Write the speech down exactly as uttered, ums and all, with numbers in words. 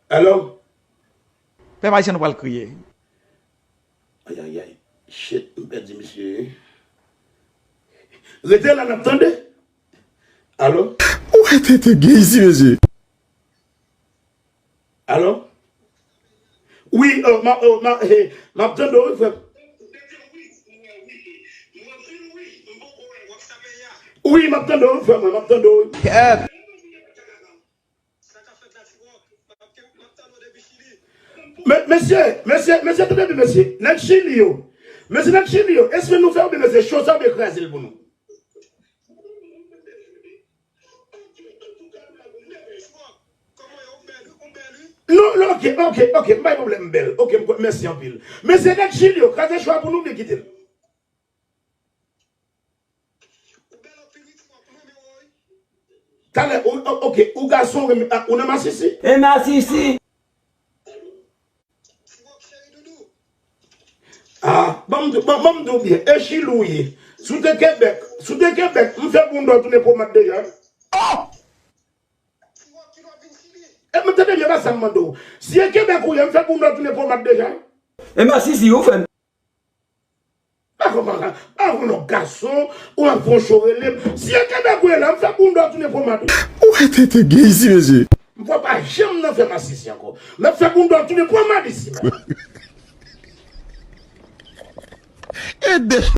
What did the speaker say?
Alo? Pèp ayisyen, nou pral kriye. Ay, ay, ay. Shit, m pèdi misye. Rete la, n ap tande. Alo? Ou wè tete gen isi, mesye. Alo? Wi, oh, ma, oh, ma, hey, m ap tande w, wi, frè m. Wi, m ap tande w, wi, frè mwen, m ap tande w, wi. Me-, mesye, mesye, mesye, tande byen, mesye. Nèg Chili yo. Mesye, nèg Chili yo. Èske nou fè oubyen mesye, cho sa oubyen kraze l pou nou? Non, non, ok, ok, ok, m pa gen pwoblèm, m bèl. Ok, m kwè, mèsi anpil. Mesye, nèg Chili yo, kraze cho a pou nou, oubyen kite l. Talè, ou, o-, ok, ou gason, ou renmen, ah, ou nan masisi? E masisi. Ah, ban m di, ban, ban m di w byen, e Chili w ye. Si w te Kebèk, si w te Kebèk, m fè bounda w tounen pomad deja. Oh! E m tande byen, pa sa m mande w. Si e Kebèk ou ye, m fè bounda w tounen pomad deja. E masisi, ou fè m. Pa konprann, pa konn yon gason, ou ap fè yon cho rele m. Si e Kebèk ou ye la, m fè bounda w tounen pomad. Ou wè tete gen isi, mesye. M kwè pa janm nan fè masisi ankò. M ap fè bounda w tounen pomad isi la. E de